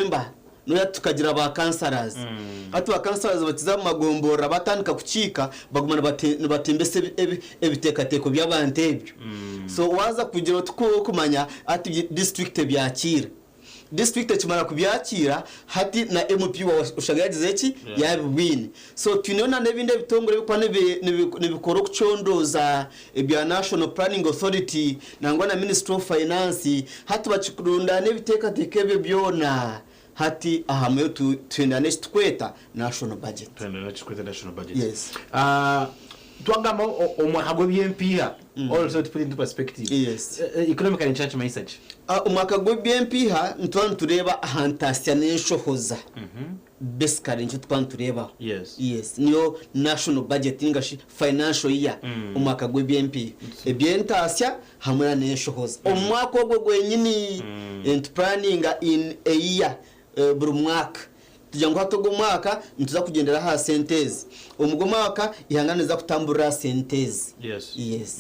Member noya tukagira ba councillors hati ba councillors bakiza omu magomborora batandika kukiika baguma nibatembesa ebiteekateeko by'abantu ebyo so waaza kugira oti ku okumanya hati district ebyakiira district ekimara kubyakiira hati na MP waawe oshanga yagize ki yaabibwine so twineyo na n'ebindi ebitongore ebirikuba nibikora okucondooza ebya National Planning Authority nangwa na Ministry of Finance hati bakirundaana ebiteekateeko ebyo byona hati aha muheru tuhenda n'eki tukweta National Budget. Tuhenda n'eki tukweta National Budget. Yes. Twagamba omwaka gw'eby'empiiha also to put into perspective. Yes. Economically nikyo nikimanyisa ki? Omwaka gw'eby'empiiha nituba nitureeba aha ntaasya n'enshohoza. Basically nikyo tukuba nitureebaho. Yes. Yes, niyo national budget ninga shi financial year, omwaka gw'eby'empiiha, eby'entaasya hamwe na n'enshohoza. Omu mwaka ogwo gwenyini nitupuraninga in a year, buri mwaka. Tugira ngu hati ogu omwaka nituza kugyendera aha sente ezi, omu gwo mwaka eihanga niriza kutamburira aha sente ezi. Yes. Yes.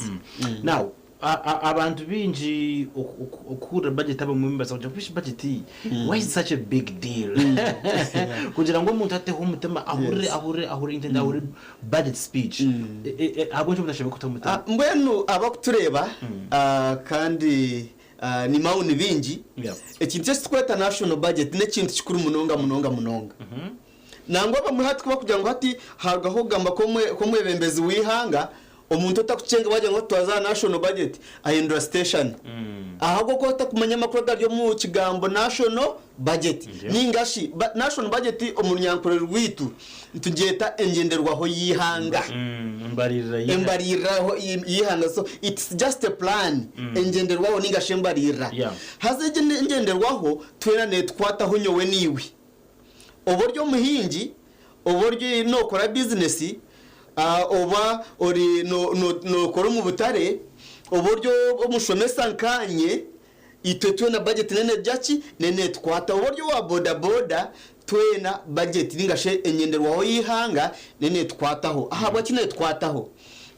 Now, Abantu baingi okuhurira budget abamwe nibabaasa kugira ngu budget why is it such a big deal? Kugira ngu omuntu ateho omutima ahurire ahurire ahurire intent ahurire budget speech ahabw'enki omuntu ashemereire kutaho omutima? Mbwenu abakutureeba kandi ni maoni baingi, ekintu eki turikweta national budget n'ekintu kikuru munonga munonga munonga. Nangwa abamwe hati ku barikugira ngu hati haarugaho okugamba kw'omwebembezi w'eihanga, omuntu otakucenga baagira ngu hati twaza aha national budget, ahindura station. Ahabw'okuba otakumanya amakuru agari omu kigambo national budget. Nainga shi national budget omu runyankore rwaitu nitugyeta engyenderwaho y'eihanga. Embaririra y'eihanga. So it's just a plan, engyenderwaho nainga shi embaririra. Haza egi engyenderwaho twena netukwataho nyowe naiwe. Oba ori omuhingi, oba ori nookora bizinesi, oba ori nookora omu butare, oba ori omushomesa nkaanye, itwe twena bajeti nenegira ki? Nenetukwata. Oba ori owa bodaboda, twena bajeti ninga shi enyenderwaho y'eihanga nenetukwataho. Ahabwaki netukwataho?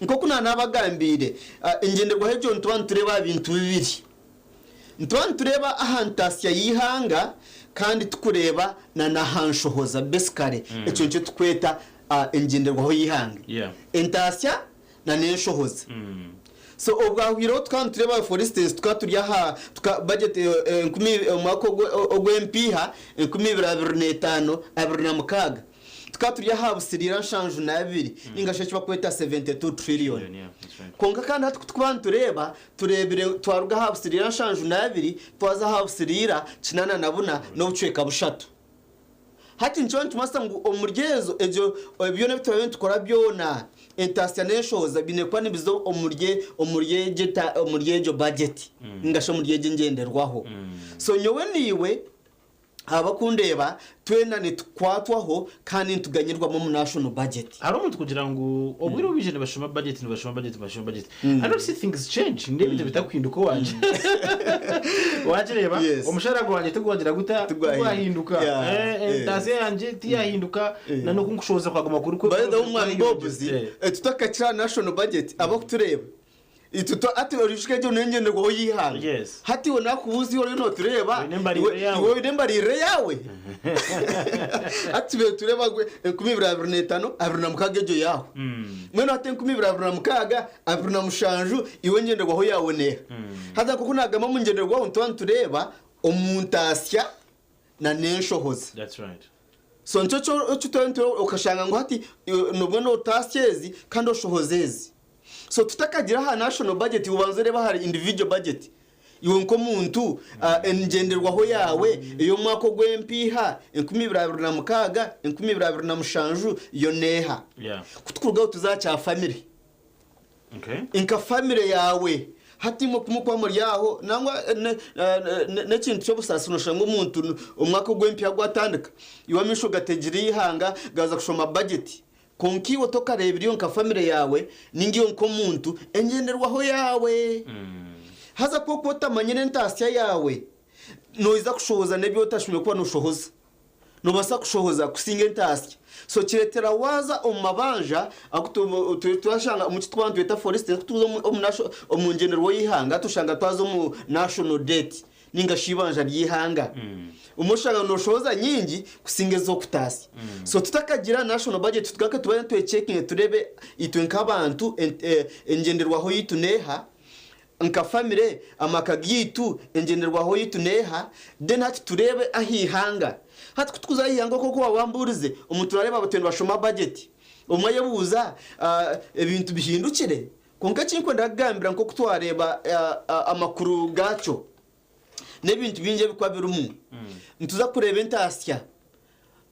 Nk'oku naanabagambiire, engyenderwaho egyo nituba nitureeba aha bintu bibiri. Nituba nitureeba aha ntaasya y'eihanga kandi tukureeba na n'aha nshohoza. Basically ekyo nikyo tukweta engyenderwaho y'eihanga. Entaasya na n'enshohoza. So obwahwireho tukaba nitureeba for instance tukaba turi aha budget enkumi omwaka ogw'empiiha 2025, 26. Tukaba turi aha busiriira 72 ninga shi eki barikweta 72 trillion. Kwonka kandi hati ku turikuba nitureeba, tureebire twaruga aha busiriira 72 twaza aha busiriira 84 n'obucweka bushatu. Hati nikiba nikimanyisa ngu omuri ezo egyo byona ebi turabe nitukora byona, entaasya n'enshohoza biine kuba nibiza omuri omuri egyo omuri egyo bajeti ninga shi omuri egyo engyenderwaho. So nyowe naiwe Abakundeeba, twena nitukwatwaho kandi nituganyirwamu omu national budget. Hariho omuntu kugira ngu obwire obu baija nibashoma budget nibashoma budget nibashoma budget I don't see things change nindeeba ebintu bitakuhinduka owangye wakireeba Yes. omushara gwangye tigwagira guta Tigwahinduka. tigwahinduka Yeah, Eh, eh. entaasya yangye tiyahinduka na n'okunkushohoza kwaguma kuri By the way, Mwami Bobs, tutakakira aha national budget, abakutureeba Itwe twa hati orijukye egyo n'engyenderwaho y'eihanga. Yes. Hati iwe nakubuuza iwe oriyo nootureeba, Oine embaririra iwe eyaawe. iwe oine embaririra eyaawe? Hati tubaire nitureeba ngu 2025, 26 egyo yaawe. Mbwenu hati 2026, 27 iwe engyenderwaho yaawe neeha? Haza nk'oku naagamba omu ngyenderwaho nituba nitureeba omu ntaasya na n'enshohoza. That's right. So nikyo kyo eki twaba nitureeba okashanga ngu hati nobwo nootaasya ezi kandi oshohoza ezi. So tutakagira aha national budget obanze oreebe ahari individual budget. Iwe nk'omuntu engyenderwaho yaawe ey'omwaka ogw'empiiha 2026, 2027 yo neeha? Yeah. Ku tukurugaho tuze aha kya family. Okay. Nka family yaawe hati imwe ku mukuba muri aho nangwa n'ekintu ky'obusaasi noshanga omuntu omwaka ogw'empiiha gwatandika iwe amaisho gategire eihanga gaaza kushoma budget Kwonka iwe tokareebire iwe nka famire yaawe nainga iwe nk'omuntu engyenderwaho yaawe. Haza ku orikuba otamanyire entaasya yaawe, noija kushohoza n'ebi otashemereire kuba nooshohoza. Noobaasa kushohoza kusinga entaasya. So kireetera waaza omu mabanja agu twashanga omu ki turikuba nitweta for instance ku turikuza omu ngyenderwaho y'eihanga tushanga twaza omu national debt. Ninga shi eibanja ry'eihanga. Obumwe oshanga noshohoza nyingi kusinga ezi orikutaasya. So tutakagira national budget tugaruke tubanze twecheckinge tureebe itwe nk'abantu engyenderwaho yaitu neeha, nka family amaka gaitu engyenderwaho yaitu neeha, then hati tureebe aha ihanga. Hati kutukuza aha ihanga oku waaba wambuurize, omuntu orareeba batwire nibashoma budget, obumwe ayebuuza ebintu bihindukire? Kwonka eki ndikwenda kugambira nk'oku twareeba amakuru gaakyo n'ebintu bingi ebirikuba birimu, nituza kureeba entaasya.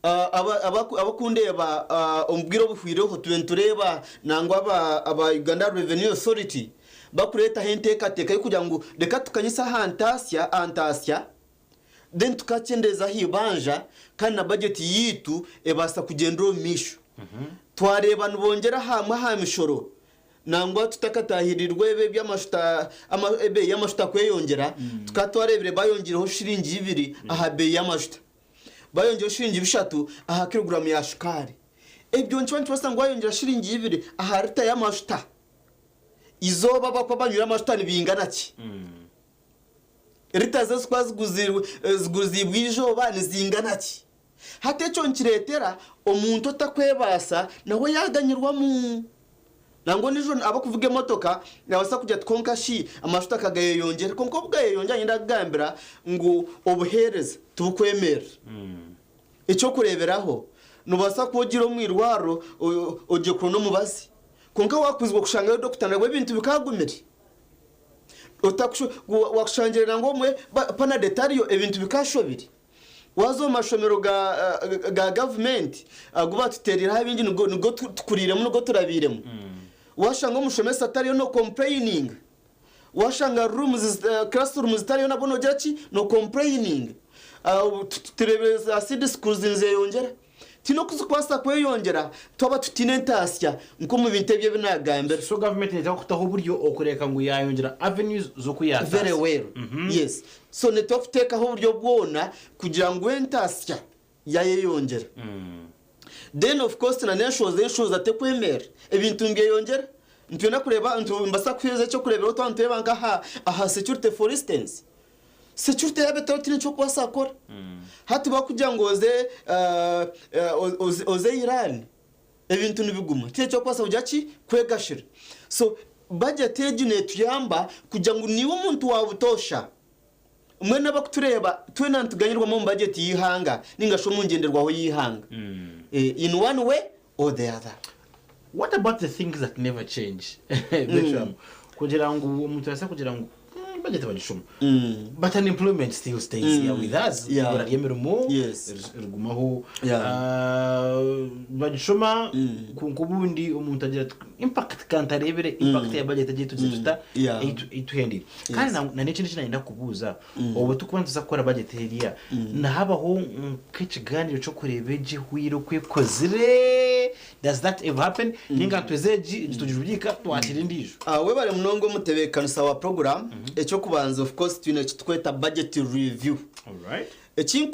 Abakundeeba omu bwire obuhweireho tube nitureeba nangwa aba Uganda Revenue Authority bakureetaho enteekateeka y'okugira ngu reka tukanyise aha ntaasya aha ntaasya then tukakyendeeza aha ibanja kandi na bajeti yaitu ebaasa kugyendera omu maisho. Twareeba nibongyera hamwe aha mishoro nangwa tutakatahirirwe ebi eby'amashuta ama ebeeyi y'amashuta kweyongyera, tukaba twareebire bayongyeireho shiringi ibiri aha beeyi y'amashuta, bayongyeireho shiringi bishatu aha kiroguramu ya shukaari. Ebyo nikiba nikibaasisa ngu wayongyera shiringi ibiri aha rita y'amashuta, eizooba abakuba banywire amashuta nibingana ki? Rita zo ezikuba ziguziibwe eizooba nizingana ki? Hati ekyo nikireetera omuntu otakwebaasa nawe yaaganyirwamu. Nangwa ondiijo abarikuvuga emotoka naabaasa kugira ati kwonka shi amajuta ka gayeyongyera. Kwonka obu gayeyongyera niinyenda kukugambira ngu obuheereza tibukwemerera. Eky'okureeberaho, noobaasa kuba ogiire omu irwariro ogiire kuronda omubazi, kwonka waakwizibwa kushangayo dokita nabwo ebintu bikaagumire. Waakushangire nangwa obumwe panado etariyo ebintu bikaashobire. Waaza omu mashomero ga gavumenti agu baatuteereireho abaingi nigo tukuriiremu nigo turabiiremu, waashanga omushomesa atariyo nookompureyininga. Waashanga rooms, classrooms zitariyo nabwo noogira ki? Nookompureyininga. Tureebire za seed schools nizeyongyera. Tihaine oku zikubaasa kweyongyera twaba tutaine entaasya nk'omu bintu ebi ebi naagambire. So gavumenti neteekwa kutaho oburyo okureeka ngu yaayongyera avenues z'oku yaataasya. Very well. Yes. So neteekwa kuteekaho oburyo bwona kugira ngu entaasya yaayeyongyera. Then of course na n'enshohoza, enshohoza tekwemerera. Ebintu nibyeyongyera. Nitwenda kureeba, nimbaasa kukuheereza eky'okureeberaho twaba nitureeba nk'aha aha security for instance. Security yaaba etariho tihaine eki orikubaasa kukora. Hati bakugira ngu oze oze Iran, ebintu nibiguma, tihaine eki orikubaasa kugira ki? Kwegashira. So budget egi neetuyamba kugira ngu niiwe omuntu wa butoosha, mbwenu abarikutureeba twena nituganyirwamu omu budget y'eihanga nainga shi omu ngyenderwaho y'eihanga in one way or the other. What about the things that never change? Bertram, kugira ngu omuntu arasa kugira ngu mm, budget bagishoma but unemployment still stays here with us Yeah. ibura ry'emirimo Yes. rigumaho Yeah. Ah, bagishoma kwonka obundi omuntu agira ati impact kantareebire impact ya budget egi tugize tuta Yeah. eituhendeire kandi na n'ekindi eki nayenda kubuuza Obu turikuba nituza kukora bajeti eriya, nihabaho nk'ekigaaniiro ky'okureeba egi ehweire oku ekozire? Does that ever happen? Ninga nituheza egi, egi tugijubiika twakira endiijo? Webare munonga omutebeekanisa wa puroguraamu. Eky'okubanza of course twine eki turikweta budget review. Alright. Eki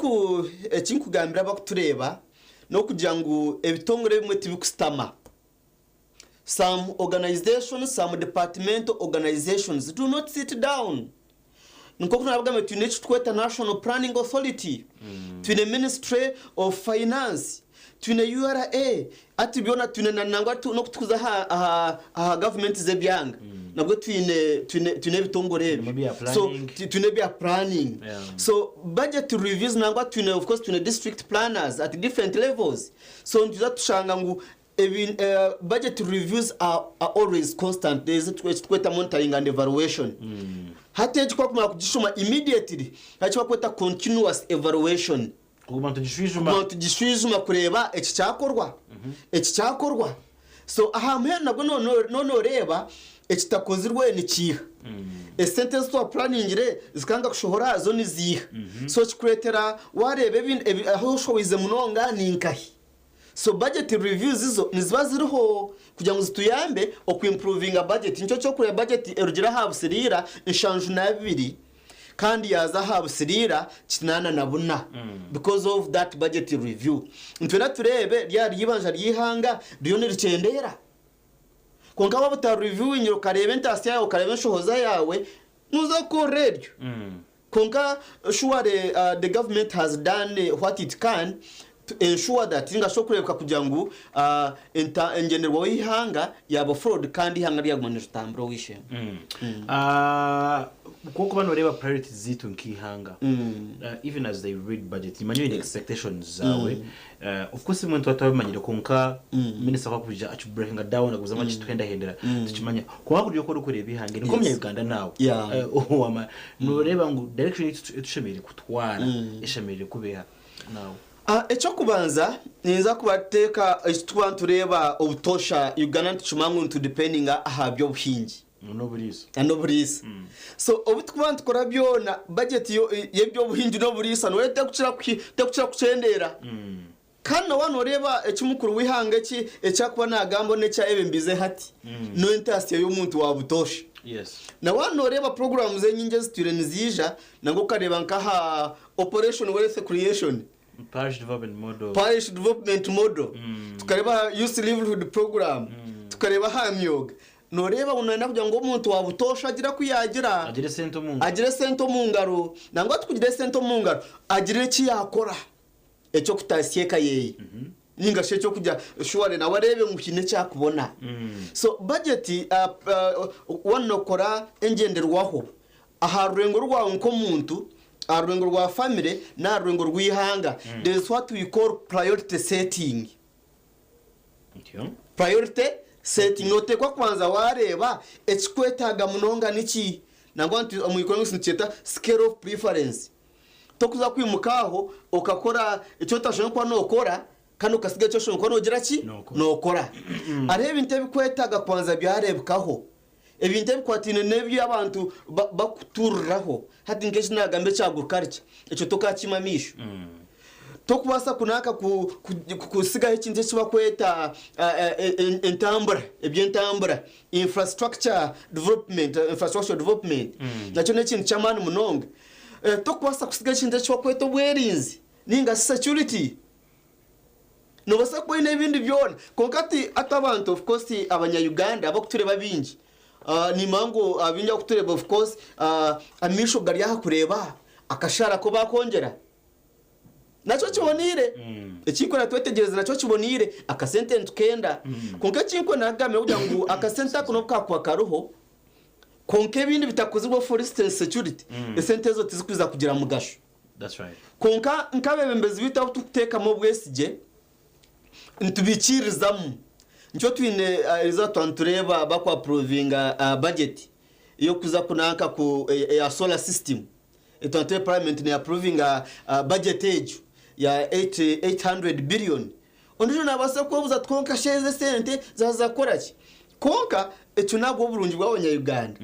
Eki nkugambira abakutureeba n'okugira ngu ebitongore ebimwe tibikusitama. Some organisations, some departmental organisations do not sit down. Nk'oku naabagambire twine eki turikweta National Planning Authority, twine Ministry of Finance, twine URA, hati byona twine na nangwa n'oku turikuza aha aha aha gavumenti z'ebyanga nabwo twine twine twine ebitongore Twinemu ebyo. ebya So planning. twine ebya planning. Yeah. So budget reviews nangwa twine of course twine district planners at different levels. So nituza tushanga ngu Ebi budget reviews are always constant, there is eki turikweta monitoring and evaluation. Hati egi ku barikumara kugishoma immediately hariho eki barikweta continuous evaluation. Kuguma nitugishwijuma. Kuguma nitugishwijuma kureeba eki kyakorwa, eki kyakorwa. So aha muheru nabwo noba noreeba ekitakozirwe nikiiha. Esente ezi twapuraningire zikanga kushohora zo niziiha. So kikureetera wareeba ahu oshohoize munonga ninkahi. So budget reviews zo niziba ziriho kugira ngu zituyambe oku improvinga budget. Nikyo kyokureba budget erugire aha busiriira 72 kandi yaaza aha busiriira 84 because of that budget review. Nitwenda tureebe ryaba riri eibanja ry'eihanga ririyo nirikyendeera. Kwonka waaba otari reviewingire okareeba entaasya yaawe okareeba enshohoza yaawe, nooza kukorera eryo. Kwonka surely the government has done what it can to ensure that ninga shi okureebeka kugira ngu engyenderwaho y'eihanga yaaba followed kandi eihanga ryaguma niritambura ow'eishe-emwe. Ku orikuba nooreeba priorities zaitu nk'eihanga, even as they read budget, nimanya oine expectations zaawe. Of course ebimwe nituba twabimanyire kwonka minisita ku arikwija aki breakinga down agumizamu akituhendahendera tukimanya. Kwonka kuriya oku orikureeba eihanga eri nk'omunya Uganda naawe ow'amaani nooreeba ngu direction ei tushemereire kutwara eshemereire kuba eha naawe? Eky'okubanza ninza kubateeka eki turikuba nitureeba obutoosha Uganda nitukimanya ngu nitu dependinga aha by'obuhingi. N'oburiisa. N'oburiisa. So obu turikuba nitukora byona, budget y'eby'obuhingi n'oburiisa nooreeba terikukira terikukira kukyendeera. Kandi na waaba nooreeba eki mukuru w'eihanga eki eki arikuba naagamba n'eki ayebembiize hati, n'entaasya y'omuntu wa butoosha. Yes. Na waaba nooreeba programs enyingi ezitwire niziija, nangwa okareeba nk'aha Operation Wealth Creation, Parish Development Model. Parish Development Model, tukareeba aha Youth Livelihood Program, tukareeba aha myooga. Nooreeba ngu nooyenda kugira ngu omuntu wa butoosha agire aku yaagira, Agire esente omu ngaro. agire esente omu ngaro, nangwa tikugira esente omu ngaro, agire eki yaakora eky'okutaasya eka yeeye nainga shi eky'okugira surely nawe areebe ngu haine eki arikubona. So budget waaba nookora engyenderwaho aha rurengo rwawe nk'omuntu, aha rurengo rwa famire n'aha rurengo rw'eihanga, there is what we call priority setting. Priority setting, Noteekwa kubanza waareeba ekikwetaaga munonga niki. Nangwa omu economics nitukyeta scale of preference. Tokuza kwimuka aho okakora eki otashemereire kuba nookora kandi okatsiga eki oshemereire kuba noogira ki? Nookora. Hariho ebintu ebikwetaaga kubanza byareebekaho. Ebintu ebikwataine n'ebi abantu bakutuuriraho. Hati nk'eki naagamba ekya agriculture, ekyo tokaakiima amaisho. Tokubaasa kunaaka kutsigaho ekintu eki barikweta entambura, eby'entambura, infrastructure development, infrastructure development, nakyo n'ekintu ky'amaani munonga. Tokubaasa kutsigaho ekintu eki barikweta obwerinzi nainga shi security. Noobaasa kuba oine ebindi byona kwonka hati hati abantu of course abanya Uganda abarikutureeba abaingi nimanya ngu abaingi abarikutureeba of course amaisho gari aha kureeba akashaara aku baakwongyera. Nakyo kiboneire. Ekinkwenda twetegyereze nakyo kiboneire, akasente nitukenda. Kwonka ekinkwenda kugamba n'okugira ngu akasente ako n'obu kaakuba kariho, kwonka ebindi bitakozirwe for instance security, esente ezo tizikwija kugira mugasho. That's right. Kwonka nk'abeebembezi baitu abu turikuteekamu obwesigye, nitubikiiririzamu. Nikyo twine erizooba twaba nitureeba bakuapuruvinga bajeti y'okuza kunanka ku eya solar system. Twaba nitureeba parliament neapuruvinga bajeti egyo ya 800 billion. Ondiijo naabaasa kwebuuza ati kwonka shi ezi esente zaaza kukora ki? Kwonka ekyo n'ahabw'oburungi bw'Abanya-Uganda.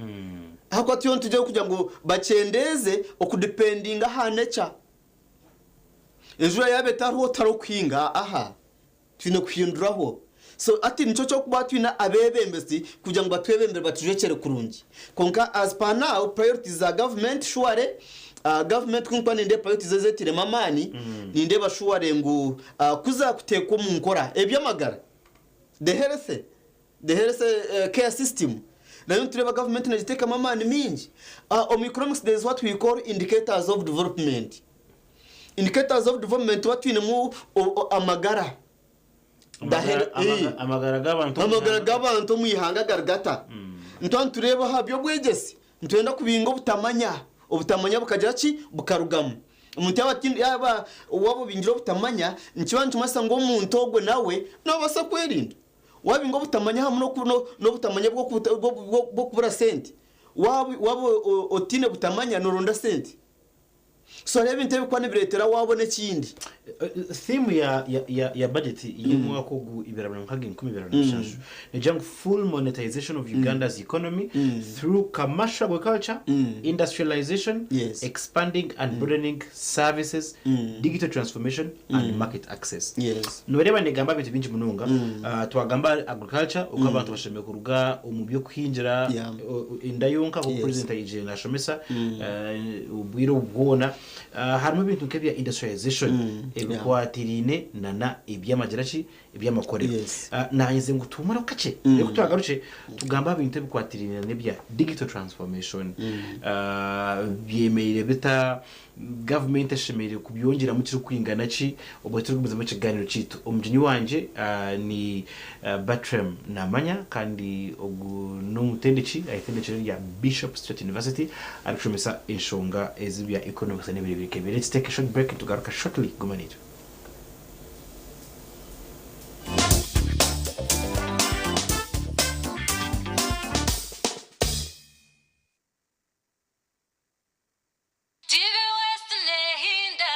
Ahakuba turiyo nitugyezaho kugira ngu bakyendeeze okudipendinga aha nature. Enjura yaaba etariho tihariho kuhinga, aha twine kuhinduraho. So hati nikyo ky'okuba twine abeebembezi kugira ngu batwebembere batujwekyere kurungi. Kwonka as per now, priorities za gavumenti surely, gavumenti ku ndikuba nindeeba priorities ezi etairemu amaani, nindeeba surely ngu ku zaakuteekwa omu nkora, eby'amagara, the health, the health care system, nayo nitureeba gavumenti neegiteekamu amaani maingi. Omu economics there is what we call indicators of development. Indicators of development tuba twinemu amagara. Amagara g'abantu Amagara g'abantu omu ihanga gari gata? Nituba nitureeba aha by'obwegyese, nitwenda kubinga obutamanya, obutamanya bukagira ki? Bukarugamu. Omuntu yaaba ati yaaba waaba obingire obutamanya, nikiba nikimanyisa ngu omuntu ogwo nawe naabaasa kwerinda. Waabinga obutamanya hamwe n'obutamanya bw'okubura sente, waaba waaba otaine butamanya nooronda sente. So hariho ebintu ebirikuba nibireetera waabona ekindi. Theme ya ya ya ya budget y'omwaka ogu 2026 negira ngu full monetization of Uganda's economy through commercial agriculture, industrialization, Yes. expanding and broadening services, digital transformation and market access. Yes. Noreeba negamba ebintu bingi munonga. Twagamba ahari agriculture oku abantu bashemereire kuruga omu by'okuhingira Yeah. enda yonka nk'oku Yes. president aijire nashomesa obwire obu bwona. Harimu ebintu nk'ebya industrialization ebikwatiraine nana eby'amagira ki eby'amakorero. Yes. Nanyeze ngu tuhumureho kakye reero ku turagarukye tugambe aha bintu ebikwatiraine n'ebya digital transformation. Byemereire bita? Gavumenti eshemereire kubyongyeramu kirikwingana ki? Obwo turikugumizamu ekigaaniiro kyaitu. Omugyenyi wangye ni Bertram Namanya kandi ogu n'omutendeki aha itendekero rya Bishop Stuart University arikushomesa enshonga ez'ebya economics n'ebindi nk'ebyo. Let's take a short break nitugaruka shortly. Guma naitwe. TV West nehinda.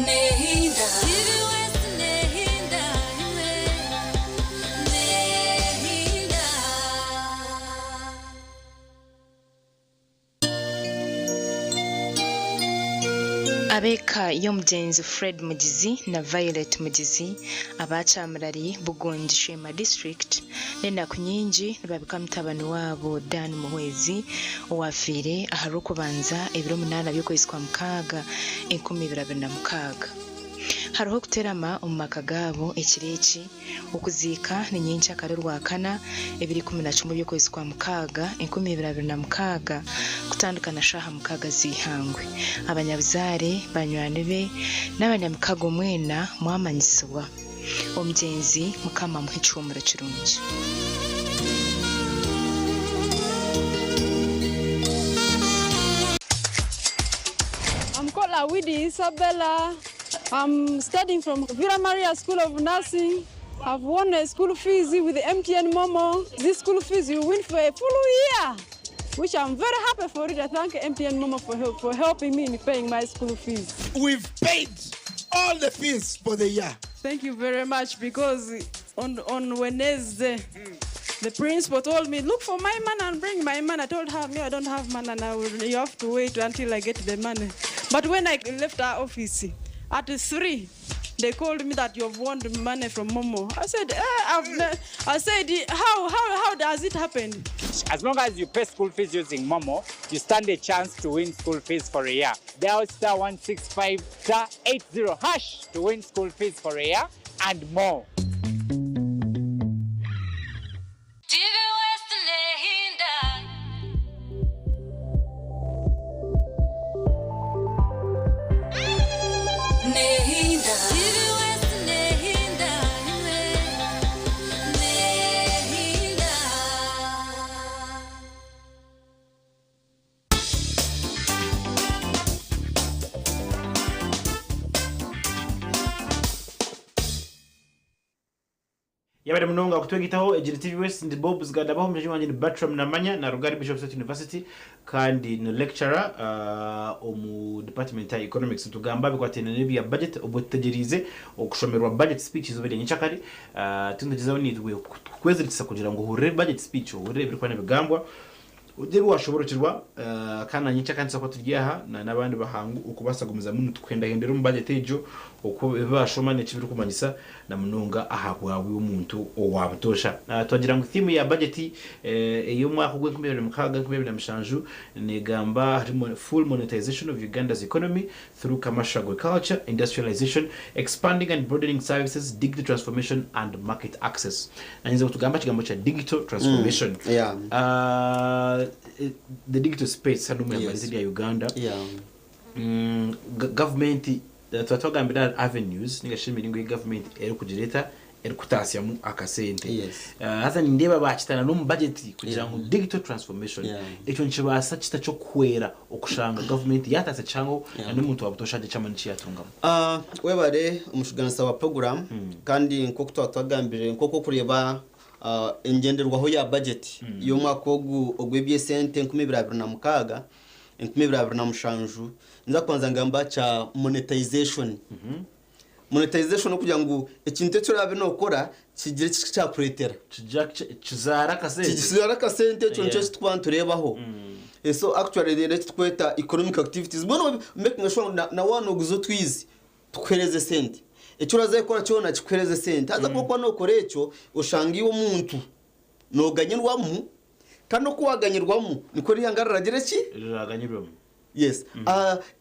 Nehinda. TV West nehinda imwe. Nehinda. Ab'eka y'omugyenzi Fred Mugizi na Violet Mugizi aba Kyamurari, Bugungi, Sheema District n'enaku nyingi nibabika mutabani waabo Dan Muhwezi owaafiire aharw'okubanza ebiro munaana by'okwezi kwa mukaaga 2026. Hariho okuterama omu maka gaabo ekiro eki. Okuziika ni nyenkyakare Orwakana, ebiro 11 by'okwezi kwa mukaaga, 2026, kutandika na shaaha mukaaga z'eihangwe. Abanyabuzaare, banywani be, n'abanyamikago mwena mwamanyisibwa. Omugyenzi Mukama amuhe ekihuumuro kirungi. I'm called Awidi Isabella. I'm studying from Villa Maria School of Nursing. I've won a school fees with MTN Momo. This school fees you win for a full year, which I'm very happy for it. I thank MTN Momo for, help, for helping me in paying my school fees. We've paid all the fees for the year. Thank you very much because on, on Wednesday, the principal told me, look for my money and bring my money. I told her, me, I don't have money and I will, you have to wait until I get the money. But when I left our office at 3, they called me that you've won the money from Momo. I said, eh, I've ne-. I said, how, how, how does it happen? As long as you pay school fees using Momo, you stand a chance to win school fees for a year. Dial star 165 star 80 hash to win school fees for a year and more. TV West nehinda. Nehinda. TV West nehinda imwe. Nehinda. Yabare munonga kutwegitaho egi ni TV West ndi Bob Zigadabaho omushija wangye ni Bertram Namanya naruga ahari Bishop State University kandi ni lecturer omu department ya economics nitugamba abikwatiraine n'ebya budget obwo tutegyereize okushomerwa budget speech eizooba rya nyekyakare titugyezaho naitwe kukwezirikisa kugira ngu ohurire budget speech ohurire ebirikuba nibigambwa Ogire ebi waashoboorokyerwa, kandi naanye nkyakandi nituza kuba turi aha n'abandi bahangu okubaasa kugumizamu nituhendahendera omu bajeti egyo oku ebi baashoma n'eki birikumanyisa na munonga aha bwawe omuntu owa butoosha. Twagira ngu thiimu ya bajeti ey'omwaka ogw'enkumi ibiri na mukaaga enkumi ibiri na mushanju neegamba ahari Full Monetization of Uganda's Economy through Commercial Agriculture, Industrialization, Expanding and Broadening Services, Digital Transformation and Market Access. Nanyeza kutugamba aha kigambo kya digital transformation. Yeah. The digital space hanu omu ihanga rya Uganda. Gavumenti twaba twagambire ahari avenues ninga shi emiringo ei gavumenti erikugira eta erikutaasyamu akasente. Yes. Haza nindeeba baakita n'omu budget kugira ngu digital transformation Yeah. ekyo nikibaasa kita ky'okuhwera okushanga gavumenti yaataasya kihango Yeah. n'omuntu wa butoosha hagira eki amanya eki yaatungamu. Webare omushuganisa wa puroguramu kandi nk'oku twaba twagambire nk'oku orikureeba engyenderwaho ya bajeti y'omwaka ogu ogw'eby'esente 2026, 2027 ninza kubanza ngambe aha kya monetization. Monetization n'okugira ngu ekintu eki oraabe nookora kigire eki kyakureetera. Kizaare akasente. Kizaare akasente ekyo nikyo eki turikuba nitureebaho. So actually rero eki turikweta economic activities mbwenu obe making sure ngu na waaba nooguza otwizi tukuheereze esente. Eki oraza kukora kyona kikuheereze esente. Haza ku orikuba nookora ekyo, oshanga iwe omuntu. Nooganyirwamu kandi oku waaganyirwamu nikwo n'eihanga riragire ki? Riraganyirwemu. Yes.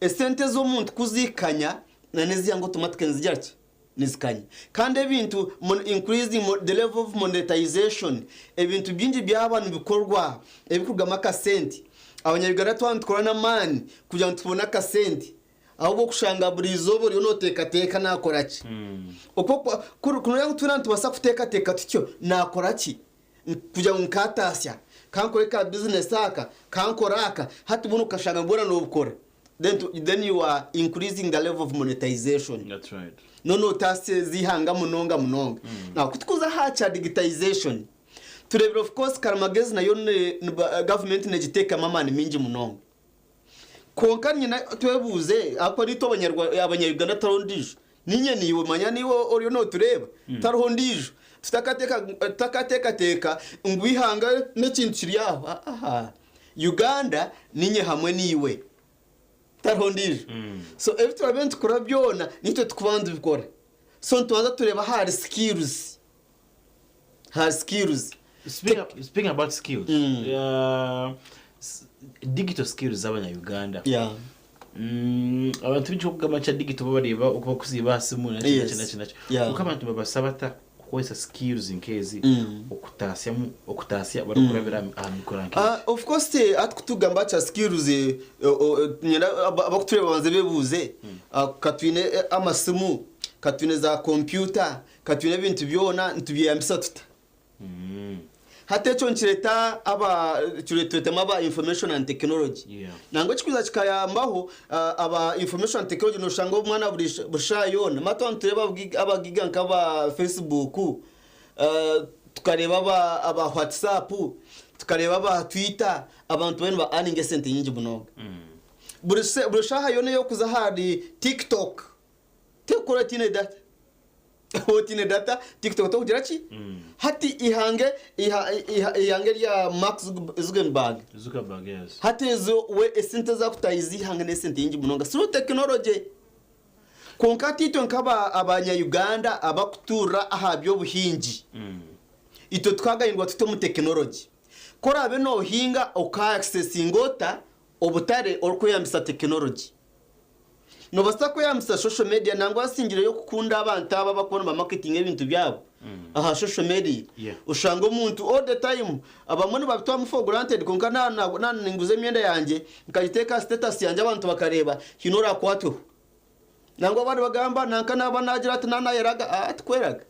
Esente z'omuntu ku zikanya na n'ez'eihanga automatically nizigira ki? Nizikanya. Kandi ebintu increasing the level of monetization, ebintu bingi byaba nibikorwa ebirikurugamu akasente. Abanya-Uganda twaba nitukora n'amaani kugira ngu tubone akasente. Ahabw'okushanga buri izooba oriyo nooteekateeka naakora ki? Okwo ku ku nooreeba ngu twena nitubaasa kuteekateeka tutyo, naakora ki kugira ngu nkaataasya? Ka nkore ka bizinesi aka, ka nkore aka. Hati mbwenu okashanga bwona noobukora. Then tu then you are increasing the level of monetization. That's right. Noona otaasya ez'eihanga munonga munonga. Now ku tukuza aha kya digitization, tureebire of course karimagezi nayo ni ni gavumenti neegiteekamu amaani maingi munonga. Kwonka nyine twebuuze ahakuba naitwe abanyarwa abanya-Uganda tariho ondiijo. Niinye naiwe manya naiwe oriyo nootureeba tariho ondiijo. Tutakateeka tutakateekateeka ngu eihanga n'ekintu kiri aho aaha. Uganda niinye hamwe naiwe tariho ondiijo. So ebi turaabe nitukora byona naitwe tukuba nitubikora. So nitubanza tureeba ahari skills. Her skills. Speaking, speaking about skills, digital skills z'abanya-Uganda. Yeah. Abantu baingi bakugamba ngu kya digital bo bareeba oku bakuziiba aha simu nakyo Yes. nakyo nakyo nakyo. Yeah. Kwonka abantu nibabaasa bata kukozesa skills nk'ezi okutaasyamu okutaasya barikurabira aha aha mikura nk'egi? Ah, of course eh, hati kutugamba kya skills eh, o- o- nyenda aba- abakutureeba babanze bebuuze Ah, ka twine eh, amasimu ka twine za kompyuta Ka twine ebintu byona nitubyeyambisa tuta? Hati ekyo nikireeta aba tureetemu aba information and technology. Yeah. Nangwa ekikuza kikayambaho ah, aba information and technology noshanga omwana buri buri shaaha yoona mati twaba nitureeba abagi- abagiga nk'aba Facebook ah, tukareeba aba aba WhatsApp tukareeba aba Twitter abantu bariyo niba earninga esente nyingi munonga. Buri se- buri shaaha yoona ey'okuza ahari TikTok Tikukora otiine data. Otiine data TikTok tokugira ki? Hati ihange iha, iha, ihange rya Mark Zuckerberg. Zuckerberg, yes. Hati ezo we esente ezakutahiza ihanga n'esente nyingi munonga through technology. Kwonka hati itwe nk'aba abanya Uganda abakuturra aha by'obuhingi. Itwe tukagayirwa tuta omu technology? Ku oraabe noohinga oka accessinga ota obutare orikweyambisa technology? Noobaasa kweyambisa social media nangwa hasingireyo kukunda abantu abo abakuba nibamarketinga ebintu byabo aha social media. Yeah. Oshanga omuntu all the time abamwe nibabitwara for granted kwonka na- na- na ninguza emyenda yangye nkagiteeka aha status yangye abantu bakareeba haine orakwatweho. Nangwa abandi bagamba nanka naaba naagira ati na nayeraga, aa tikweraga.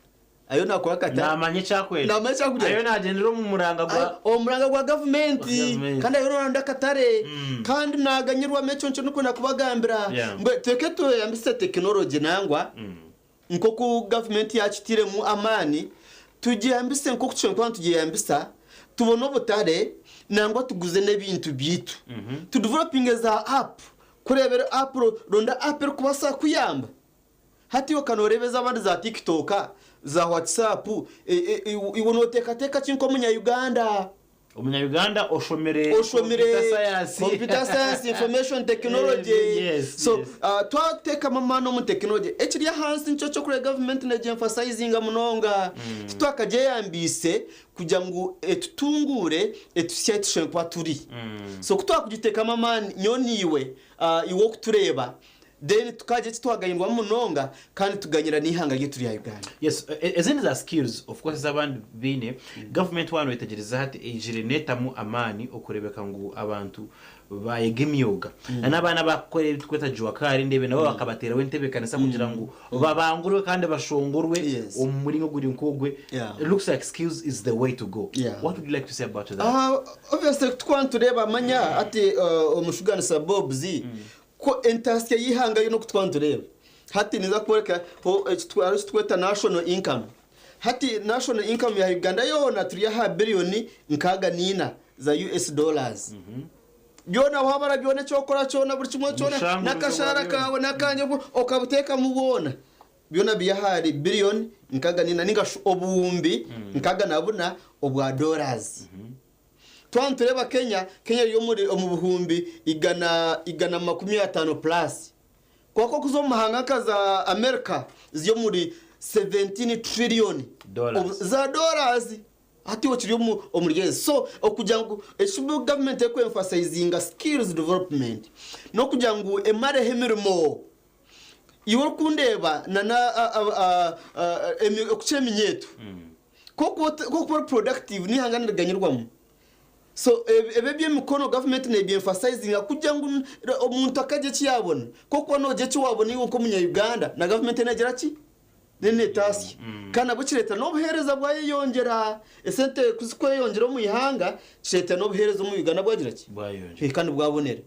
Ayo nakora akatare. Naamanya eki akwenda. Naamanya eki akwenda. Ayo naagyendera omu muranga gwa. Omu muranga gwa gavumenti. Gavumenti. Kandi ayo naronda akatare. Kandi naaganyirwamu ekyo nikyo ndikwenda kubagambira. Yeah. Mbwenu tureke tweyambise tekinologi nangwa nk'oku gavumenti yaakitairemu amaani, tugyeyambise nk'oku tushemereire kuba nitugyeyambisa, tubone obutare nangwa tuguze n'ebintu byaitu. Tudevelopinge za app, kureebera app, ronda app erikubaasa kukuyamba. Hati iwe ka nooreeba ez'abandi za TikTok, za WhatsApp, iwe nooteekateeka ki nk'omunya-Uganda? Omunya-Uganda oshomire Oshomire computer science. computer science, information technology. Yes, So, yes. twateekamu amaani omu tekinology, ekiri ahansi nikyo ky'okureeba gavumenti negyemfasayizinga munonga. Titwakagyeyambiise kugira ngu etutunguure etuhitsye ahu tushemereire kuba turi. So ku twakugiteekamu amaani, nyowe naiwe, iwe orikutureeba, Then tukagira eki twaganyirwamu munonga kandi tuganyira n'eihanga ryaitu rya Uganda. Yes, ezindi za skills of course ez'abandi baine, gavumenti waaba noyetegyereza hati eijire neetamu amaani okureebeka ngu abantu baayega emyoga. Na n'abaana abakukora ebi turikweta jua kali ndeebe nabo bakabateeraho entebeekanisa kugira ngu babangurwe kandi bashongorwe Yes. omu muringo oguri nk'ogwe. Yeah. It looks like skills is the way to go. Yeah. What would you like to say about that? Ah, obviously tukuba nitureeba manya hati omushuganisa Bobs Ku entasya y'eihanga yoona oku twaba nitureeba hati ninza kworeka ho eki hariho eki turikweta national income. Hati national income ya Uganda yoona turi aha biriyoni nkaaga n'ina za US dollars. Byona waabara byona eki orikukora kyona buri kimwe kyona Omushango n'akashaara gwa byona. kaawe n'akangye okabuteekamu bwona byona biri ahari biriyoni nkaaga n'ina nainga shi obuhumbi nkaaga na buna obwa dollars. Twaba nitureeba Kenya, Kenya eri omuri omu buhumbi igana 150 plus. Kwonka okuza omu mahanga nka za America ziri omuri 17 trillion Dollars. za dollars. Hati iwe okiri omu omuri ezi. So okugira ngu eki gavumenti eriku emphasizinga skills development n'okugira ngu emareho emirimo. Iwe orikundeeba na na okukira eminyeeto. Ku orikuba ori productive n'eihanga niriganyirwamu. So ebi eby'emikono gavumenti nebi emphasizinga kugira ngu omuntu akagira eki yaabona. Ku orikuba noogira eki waabona iwe nk'omunya Uganda na gavumenti neegira ki? Neetaasya. Kandi nabwo kireetera n'obuheereza bwayeyongyera. Esente ku zirikweyongyera omu ihanga, kireetera n'obuheereza omu Uganda bwagira ki? Bwayeyongyera. Kandi bwabonera.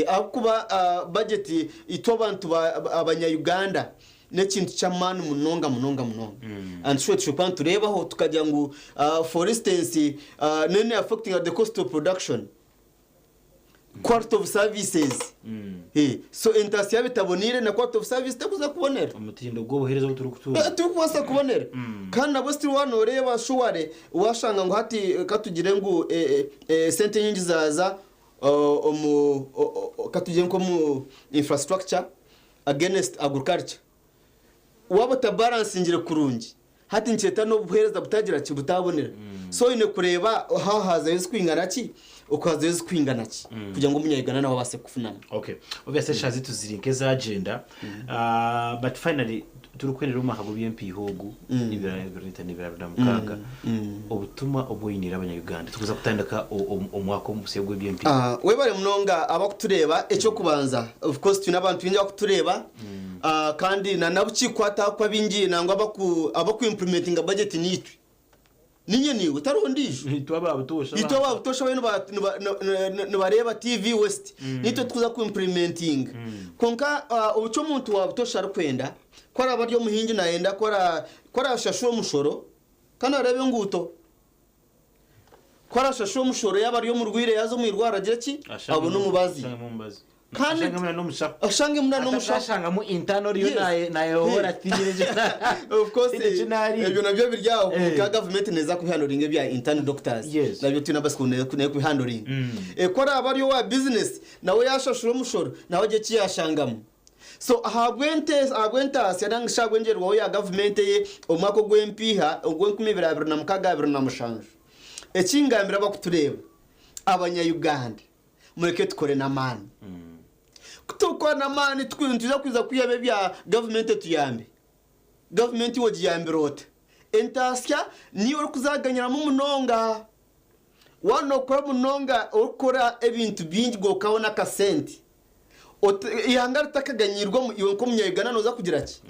Ahabw'okuba bajeti itwe abantu abanya-Uganda n'ekintu ky'amaani munonga munonga munonga. And so tushobora kuba nitureebaho tukagira ngu for instance n'ene affectinga the cost of production. Quality of services. So entaasya yaaba etaboneire na quality of service tekuza kubonera. Omutindo gw'obuheereza obu turikutunga. Tirikubaasa kubonera. Kandi nabwo still waaba nooreeba surely waashanga ngu hati katugire ngu esente nyingi zaaza omu katugire nk'omu infrastructure against agriculture. Waaba otabaransingire kurungi, hati nikireeta n'obuheereza butagira ki, butabonera. So oine kureeba aha hazayo ezirikwingana ki, oku hazayo ezirikwingana ki kugira ngu omunya-Uganda nawe abaase kufunamu. Okay. Obviously eshaaha zaitu ziri nk'ezagyenda. But finally, turikwendera omu mwaka gw'eby'empiiha ogu, 2026, obutumwa obu oiniire abanya-Uganda turikuza kutandika omwaka omusya ogw'eby'empiiha. Webare munonga abakutureeba. Eky'okubanza, of course twine abantu baingi abakutureeba. Kandi na nabukikwata ahakuba abaingi nangwa abaku abaku implementinga budget niitwe. Ninye niiwe tariho ondiijo. Nitwe aba butoosha Itwe aba butoosha bariyo niba niba nibareeba TV West nitwe tukuza ku implementinga. Kwonka eki omuntu wa butoosha arikwenda ku araabe ari omuhingi nayenda ku ara ku arashashura omushoro kandi areebe enguuto. Ku arashashura omushoro yaaba ari omurwaire yaaza omu irwariro agire ki? Abone omubazi. Kandi ashangemu na n'omushaho. Atashangamu intano oriyo Yes. nayehoora tihaine Of course, tihaine eki naariire. ebyo nabyo biri aho Eh. kwonka gavumenti neeza kubihandoringa ebya intern doctors. Yes. Nabyo twine abatsiko neeza kubihandoringa. Ku araabe ari owa bizinesi nawe yaashashura omushoro nawe agire eki yaashangamu. So ahabw'entaasya nari shi ahabw'engyerwaho ya gavumenti eye omwaka ogw'empiiha ogw'enkumi ibiri abiri na mukaaga abiri na mushanju, eki ngambira abakutureeba, abanya Uganda mureke tukore n'amaani. Ku turikukora n'amaani nitwija kwija kwihamu ebya gavumenti etuyambe. Gavumenti iwe ogiyambire ota? Entaasya niiwe orikuzaganyiramu munonga. Waaba nookora munonga orikukora ebintu bingi gokabona akasente, Eihanga ritakaganyirwemu, iwe nk'omunya-Uganda nooza kugira ki?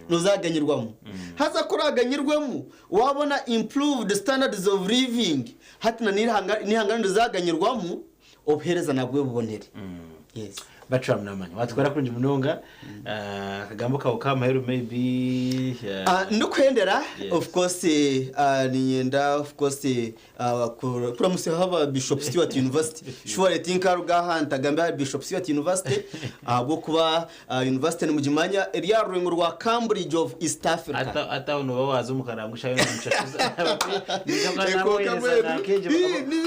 Noozaganyirwamu. Haza ku oraaganyirwemu, waabona improved standards of living, hati na n'eihanga nirizaganyirwamu, obuheereza nabwo bubonere. Yes. Bacwamu n'amaani. Waatwara kurungi munonga. Akagambo kaawe k'aha muheru maybe. Ndikuhendera, Yes. of course, niinyenda of course Kuramutsya aba Bishop Stuart University. Surely tinkaruga aha ntagambe ahari Bishop Stuart University ahabw'okuba university nimugimanya eri aha rurengo rwa Cambridge of East Africa. Hati hati aho nooba waaza omu karango shaaha yoona nimushashuza. Niija kuba Kwonka naamuheereza mbwenu, nankegye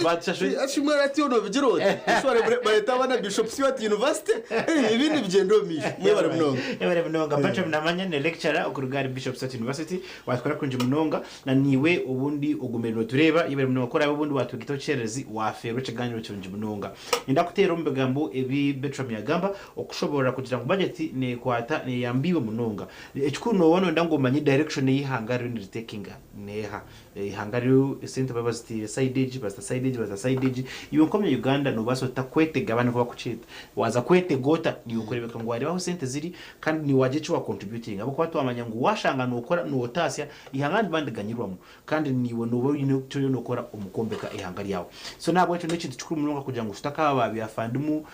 batushashure. Shimwe ati nobigira oti surely bareeta abaana Bishop Stuart University ebindi bigyende omu maisho. Mwebare munonga. Mwebare munonga. Bertram Namanya ni lecturer okuruga ahari Bishop Stuart University. Watukora kurungi munonga. Na naiwe obundi ogumire nootureeba, yebare munonga ku oraabe obundi waatwegitaho kyererezi, waafeerwa ekigaaniiro kirungi munonga. Niinyenda kuteera omu bigambo ebi Bertram yaagamba, okushoboorora kugira ngu bajeti neekwata, neeyamba iwe munonga. Ekikuru nooba nooyenda ngu omanye direction ei eihanga ririyo niritekinga neeha. Eihanga ririyo esente baba baziteire side egi, bazita side egi, bazita side egi. Iwe nk'omunya Uganda noobaasa ota kwetega abandi nikwo bakukyeta. Waaza kwetega ota? Niiwe okureebeka ngu waareeba ahu esente ziri kandi niiwe waagira eki waakontributinga ahabw'okuba twamanya ngu waashanga nookora, nootaasya, Eihanga niriba niriganyirwamu kandi naiwe nooba oine eki oriyo nookora omu kwombeka eihanga ryawe. So n'ahabw'ekyo n'ekintu kikuru munonga kugira ngu tutakaaba ba byafandimu,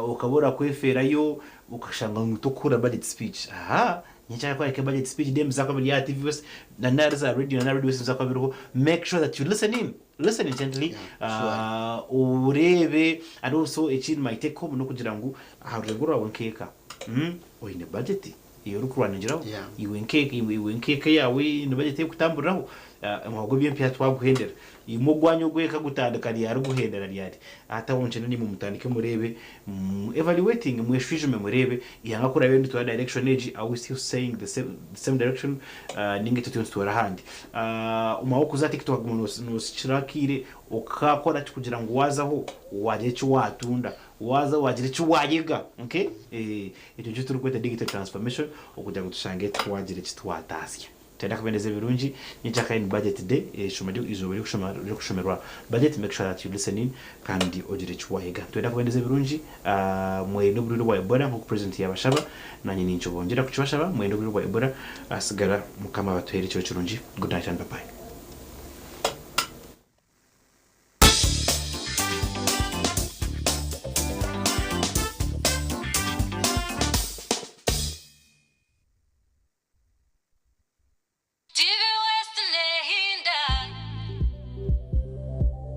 okaba orakwefeerayo okashanga ngu tokuhurira budget speech. Ahaa! Nyenkya kwareka budget speech then biza kuba biri aha TV West na n'ahari za radio na Radio West nibiza kuba biriho. Make sure that you listen in, listen intently, oreebe and also ekindi my take home n'okugira ngu aha rurengo rwawe nk'eka, oine budget? Ei orikurwaningiraho Yeah. iwe nk'eka iwe iwe nk'eka yaawe ni budget erikutamburiraho Omwaka gw'eby'empiiha twaguhendera imwe ogwanyu ogw'eka gutandika ryari guhendera ryari hati aho nkyenda naimwe mutandike mureebe mu evaluating mweshwijume mureebe ihanga ku riraabe niritwara direction egi are we still saying the same, the same direction ninga itwe turiyo nitutwara ahandi Omwaka gw'okuza TikTok guma noosikira akaire okakora ki kugira ngu waazaho waagira eki waatunda Waaza waagira eki waayega, okay? Ekyo nikyo turikweta digital transformation okugira ngu tushange twagira eki twataasya. Twenda kubendeza ebirungi, nyenkyakare ni budget day, eishoma ryo eizooba ry'okushoma ry'okushomerwa budget, make sure that you listen in kandi ogire eki waayega. Nitwenda kubendeza ebirungi, mwerinde oburwaire bwa Ebola nk'oku president yaabashaba, naanye ninkibongyera kukibashaba, mwerinde oburwaire bwa Ebola, ahasigara Mukama abatuheere ekiro kirungi. Good night and bye bye.